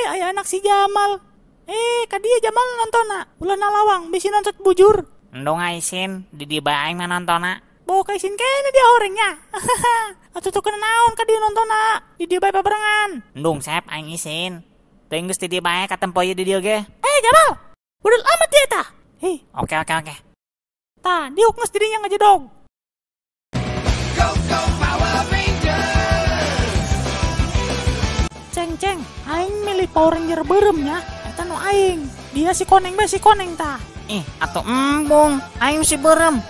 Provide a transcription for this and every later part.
Aya anak si Jamal. Ka dieu Jamal nontonna. Ulah nalawang bisi nonton bujur. Endong aisin di dieu bae aing mah nontonna. Bawa ka isin kene dia horengnya. Atuh tuh kena naon ka dieu nontonna. Di dieu bae babarengan. Endung sep aing isin. Teuing geus di dieu bae katempo ieu di dieu ge. Jamal. Budal amat dia tah. Hei, oke oke oke. Tah, diuk geus dirinya ngajedog. Go go Power Rangers. Ceng ceng, aing milih Power Ranger beureum nya. Eta nu aing. Dia si koneng bae si koneng tah. Ih, atuh embung, aing si beureum.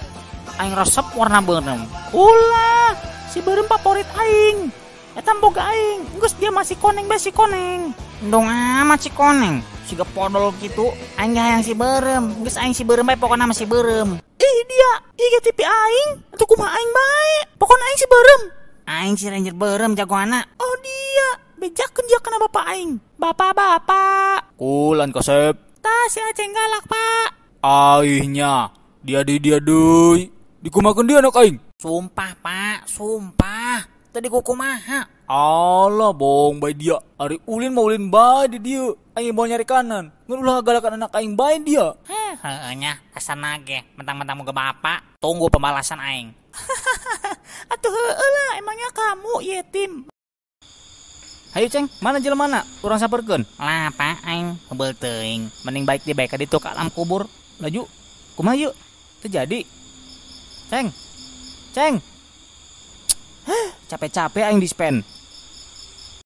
Aing resep warna beureum. Ulah, si beureum favorit aing. Eta boga aing. Geus dia masih koneng bae si koneng. Endong amat si koneng. Siga podol gitu, aing hayang si beureum. Geus aing si beureum bae pokona mah si beureum. Ih dia, ieu ge TV aing. Atuh kumaha aing bae? Pokona aing si beureum. Aing si Ranger beureum jagoana. Oh dia, bejakeun dia kana bapak aing. Bapak-bapak. Kulan kasep. Tah si Aceng galak, Pak. Aihnya, dia di dia deui. Dikumakeun dia anak aing. Sumpah, Pak, sumpah. Tadi kukumaha. Alah, bohong bae dia. Ari ulin mah ulin bae di dieu. Aing mau nyari kanan. Ngan ulah galakan anak aing bae dia. Heh, heueuh nya, asana ge mentang-mentang moga bapak. Tunggu pembalasan aing. Atuh heueuh lah, emangnya kamu yetim. Hayu ceng, mana jelema na? Urang samperkeun. Lah, Pak, aing heubeul teuing. Mending baik di bae ka ditu ka alam kubur. Laju. Kumaha yeuh? Teu jadi. Ceng. Ceng. Capek-capek aing dispen.